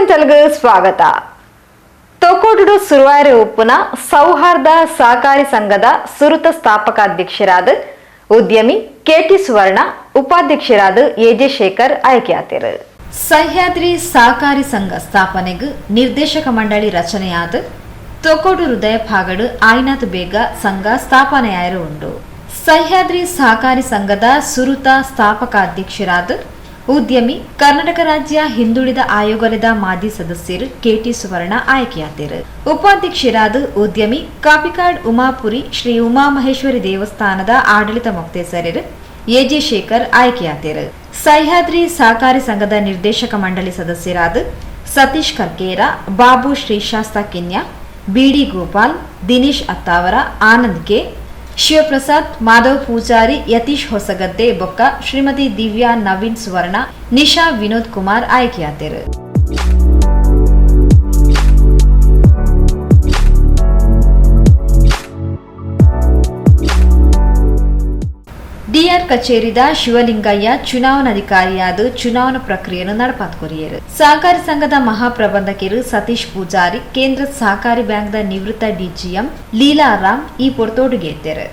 ಸುದ್ದಿಗೊಂಚಲ್ಗ್ ಸ್ವಾಗತ. ತೊಕೋಟುಡು ಸುರುವಾರೆ ಉಪ್ಪುನ ಸೌಹಾರ್ದ ಸಹಕಾರಿ ಸಂಘದ ಸುರುತ ಸ್ಥಾಪಕಾಧ್ಯಕ್ಷರಾದ ಉದ್ಯಮಿ ಕೆಟಿ ಸುವರ್ಣ, ಉಪಾಧ್ಯಕ್ಷರಾದ ಎಜೆ ಶೇಖರ್ ಆಯ್ಕೆಯಾತೆರ್. ಸಹ್ಯಾದ್ರಿ ಸಹಕಾರಿ ಸಂಘ ಸ್ಥಾಪನೆಗ್ ನಿರ್ದೇಶಕ ಮಂಡಳಿ ರಚನೆಯಾದ ತೊಕೋಡು ಹೃದಯ ಭಾಗಡು ಆಯ್ನಾತ್ ಬೇಗ ಸಂಘ ಸ್ಥಾಪನೆಯಾಯರು ಉಂಡು. ಸಹ್ಯಾದ್ರಿ ಸಹಕಾರಿ ಸಂಘದ ಸುರುತ ಸ್ಥಾಪಕಾಧ್ಯಕ್ಷರಾದ ಉದ್ಯಮಿ, ಕರ್ನಾಟಕ ರಾಜ್ಯ ಹಿಂದುಳಿದ ಆಯೋಗದ ಮಾಜಿ ಸದಸ್ಯರು ಕೆಟಿ ಸುವರ್ಣ ಆಯ್ಕೆಯಾದರು. ಉಪಾಧ್ಯಕ್ಷರಾದ ಉದ್ಯಮಿ, ಕಾಪಿಕಾಡ್ ಉಮಾಪುರಿ ಶ್ರೀ ಉಮಾಮಹೇಶ್ವರಿ ದೇವಸ್ಥಾನದ ಆಡಳಿತ ಮೊಕ್ತೇಸರರು ಎಜೆ ಶೇಖರ್ ಆಯ್ಕೆಯಾದರು. ಸಹ್ಯಾದ್ರಿ ಸಹಕಾರಿ ಸಂಘದ ನಿರ್ದೇಶಕ ಮಂಡಳಿ ಸದಸ್ಯರಾದ ಸತೀಶ್ ಕರ್ಕೇರ, ಬಾಬು ಶ್ರೀಶಾಸ್ತ ಕಿನ್ಯಾ, ಬಿಡಿ ಗೋಪಾಲ್, ದಿನೇಶ್ ಅತ್ತಾವರ, ಆನಂದ್ ಕೆ, ಶಿವಪ್ರಸಾದ್, ಮಾಧವ್ ಪೂಜಾರಿ, ಯತೀಶ್ ಹೊಸಗದ್ದೆ ಬೊಕ್ಕ ಶ್ರೀಮತಿ ದಿವ್ಯಾ ನವೀನ್ ಸುವರ್ಣ, ನಿಶಾ ವಿನೋದ್ ಕುಮಾರ್ ಆಯ್ಕೆಯಾದರು. ಡಿಆರ್ ಕಚೇರಿದ ಶಿವಲಿಂಗಯ್ಯ ಚುನಾವಣಾಧಿಕಾರಿಯಾದ ಚುನಾವಣಾ ಪ್ರಕ್ರಿಯೆಯನ್ನು ನಡಪಾತ್ಕೊರಿಯರು. ಸಹಕಾರಿ ಸಂಘದ ಮಹಾಪ್ರಬಂಧಕರು ಸತೀಶ್ ಪೂಜಾರಿ, ಕೇಂದ್ರ ಸಹಕಾರಿ ಬ್ಯಾಂಕ್ದ ನಿವೃತ್ತ ಡಿಜಿಎಂ ಲೀಲಾರಾಮ್ ಈ ಪೊರ್ತೋಡುಗೇತೆರು.